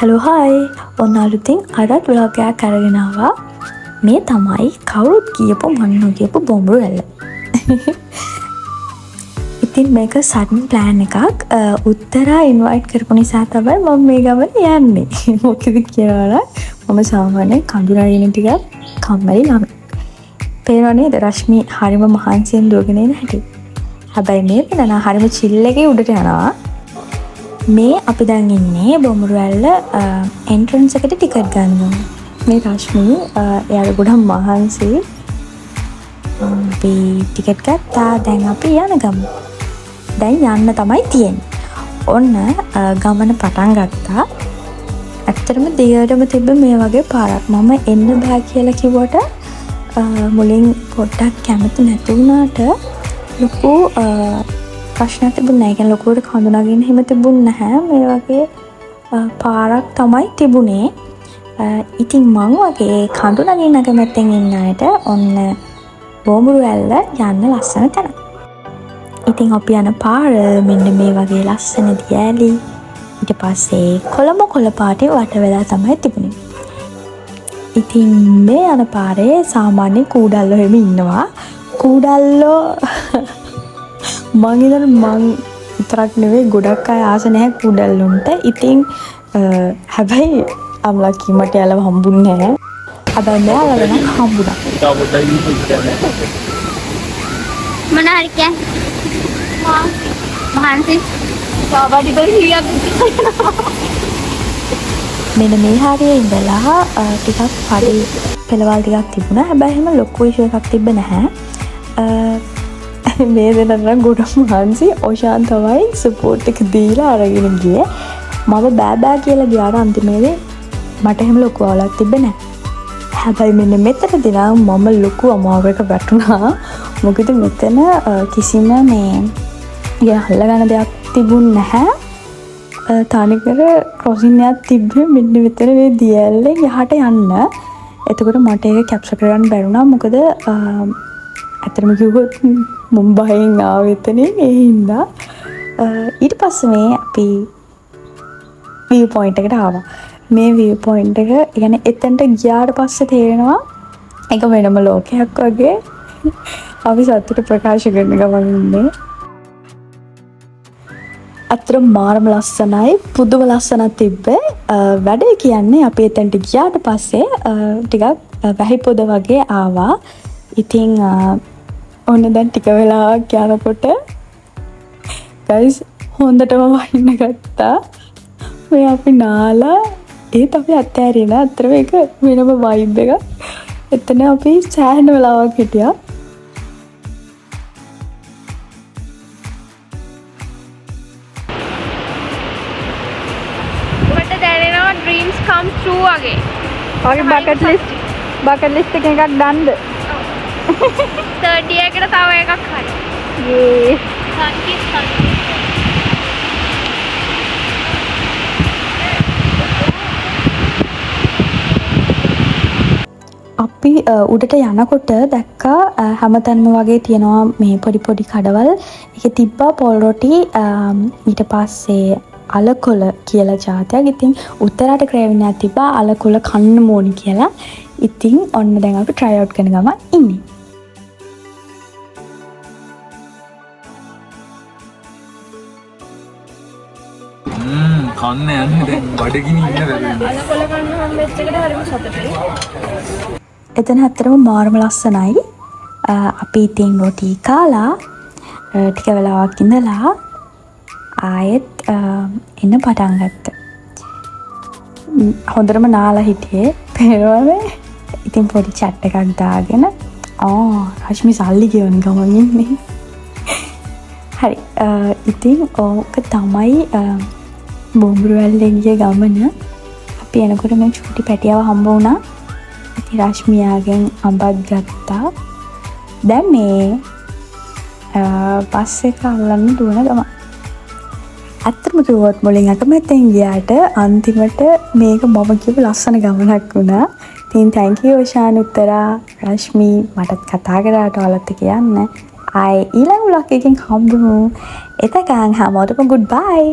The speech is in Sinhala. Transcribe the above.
හලෝ හායි, ඔන්න අලුතින් අදත් ව්ලොග් එකක් අරගෙන ආවා. මේ තමයි කවුරුත් කියපු මන් නොකියපු බොඹුරු ඇල්ල. ඉතින් මේක සඩන් ප්ලෑන් එකක්. උත්තරා ඉන්වයිට් කරපු නිසා තමයි මම මේ ගමන යන්නේ. මොකද කියනවා නම් මම සාමාන්‍යයෙන් කඳු නගින ටිකක් කම්මැලි ළමෙක්. පේනව නේද රශ්මි හරිම මහන්සියෙන් දුවගෙන එන හැටි. හැබැයි මේ වෙන නම් හරිම චිල් එකේ උඩට යනවා. මේ අපි දැන් ඉන්නේ බොමුරු ඇල්ල එන්ට්‍රන්ස් එකට ටිකට් ගන්න ඕනේ. මේ රශ්මි එයාට ගොඩක් මහන්සි. අපි ටිකට් ගත්තා. දැන් අපි යන ගමන්. දැන් යන්න තමයි තියෙන්නේ. ඔන්න ගමන පටන් ගත්තා. ඇත්තටම දිගටම තිබ්බ මේ වගේ පාරක්. මම එන්න බෑ කියලා කිව්වට මුලින් පොඩ්ඩක් කැමති නැති වුණාට ලොකු ප්‍රශ්නයක් තිබුණේ නැහැ. ඒ කියන්නේ ලොකුවට කඳු නගින්න එහෙම තිබුණ නැහැ. මේ වගේ පාරක් තමයි තිබුණේ. ඉතින් මං වගේ කඳු නගින්න අකමැත්තෙන් ඉන්න අයට ඔන්න බොඹුරු ඇල්ල යන්න ලස්සන තැනක්. ඉතින් අපි යන පාර මෙන්න මේ වගේ ලස්සන දියැලි, ඊට පස්සේ කොළඹ කොළ පාටේ වට වෙලා තමයි තිබුණේ. ඉතින් මේ යන පාරේ සාමාන්‍ය කූඩල්ලෝ එහෙම ඉන්නවා. කූඩල්ලෝ මං හිතන්නේ මං විතරක් නෙවෙයි ගොඩක් අය ආස නැහැ කූඩල්ලොන්ට. ඉතින් හැබැයි I'm lucky මට එයාලව හම්බුන්නේ නැහැ. හැබැයි මෙයාලව නම් හම්බුණා. මොන හරි කියන්න. මහන්සි. මෙන්න මේ හරියේ ඉඳලා ටිකක් පඩි පෙළවල් ටිකක් තිබුණා. හැබැයි එහෙම ලොකු ඉෂුව එකක් තිබ්බ නැහැ. මේ දෙන්නට නම් ගොඩක් මහන්සි. ඔෂාන් තමයි සපෝට් එක දීලා අරගෙන ගියේ. මම බෑ බෑ කියලා ගියාට අන්තිමේදී මට එහෙම ලොකු අවුලක් තිබ්බේ නැහැ. හැබැයි මෙන්න මෙතනදී නම් මම ලොකු අමාරුවක වැටුණා. මොකද මෙතන කිසිම මේ ඉගෙන අල්ලගන්න දෙයක් තිබුණ නැහැ. තනිකර ක්‍රොසින් එකක් තිබ්බේ මෙන්න මෙතන මේ දියැලෙන් යහට යන්න. එතකොට මට ඒක කැප්චර් කරගන්න බැරි වුණා. මොකද ඇත්තටම කිව්වොත් මම බයෙන් ආවේ එතනින්. ඒ හින්දා. ඊට පස්සේ මේ අපි විව් පොයින්ට් එකට ආවා. මේ විව් පොයින්ට් එක, ඒ කියන්නේ එතනට ගියාට පස්සේ තේරෙනවා ඒක වෙනම ලෝකයක් වගේ. අපි සතුට ප්‍රකාශ කරන ගමන් ඉන්නේ. ඇත්තටම මාරම ලස්සනයි, පුදුම ලස්සනක් තිබ්බේ. වැඩේ කියන්නේ අපි එතනට ගියාට පස්සේ ටිකක් වැහි පොද වගේ ආවා. ඉතින් ඔන්න දැන් ටික වෙලාවක් යනකොට ගයිස් හොඳටම වහින්න ගත්තා. මේ අපි නාලා ඒත් අපි අත්හැරියේ නෑ. ඇත්තටම ඒක වෙනම වයිබ් එකක්. එතන අපි සෑහෙන වෙලාවක් හිටියා. මට දැනෙනවා ඩ්‍රීම්ස් කම් ට්‍රූ වගේ. ඔයාගේ බකට් ලිස්ට් එකෙන් එකක් දාන්නද? තර්ඩ් ඉයර් එකට තව එකක් හරි. යේ. Thank you, thank you. අපි උඩට යනකොට දැක්කා හැමතැනම වගේ තියෙනවා මේ පොඩි පොඩි කඩවල්. ඒකේ තිබ්බා පොල් රොටි, ඊට පස්සේ අලකොළ කියලා ජාතියක්. ඉතින් උත්තරාට ක්‍රේවින් එකක් තිබ්බා අලකොළ කන්න ඕනි කියලා. ඉතින් ඔන්න දැන් අපි ට්‍රයි අවුට් කරන ගමන් ඉන්නේ. කන්න යන්නේ දැන් බඩගිනි ඉන්න බැරි. අලකොළ කන්න හම්බෙච්ච එකට හරිම සතුටුයි. එතන ඇත්තටම මාරම ලස්සනයි. අපි ඉතින් රොටි කාලා ටික වෙලාවක් ඉඳලා ආයෙත් එන්න පටන් ගත්තා. හොඳටම නාලා හිටියේ. පේනවනේ. ඉතින් පොඩි චැට් එකක් දාගෙන රශ්මි සල්ලි ගෙවන ගමන් ඉන්නේ. හරි. ඉතින් ඕක තමයි බොඹුරු ඇල්ලේ ගිය ගමන. අපි එනකොට මේ චූටි පැටියව හම්බ වුණා. ඉතින් රශ්මියාගෙන් අඹත් ගත්තා. දැන් මේ බස් එක අල්ලන්න දුවන ගමන්. ඇත්තටම කිව්වොත් මුලින් අකමැත්තෙන් ගියාට අන්තිමට මේක මම කියපු ලස්සන ගමනක් වුණා. ඉතින් thank you Oshan, උත්තරා, රශ්මි මටත් කතා කරාට ඔයාලත් එක්ක යන්න. ආයේ ඊළඟ vlog එකකින් හම්බෙමු. එතකන් හැමෝටම goodbye.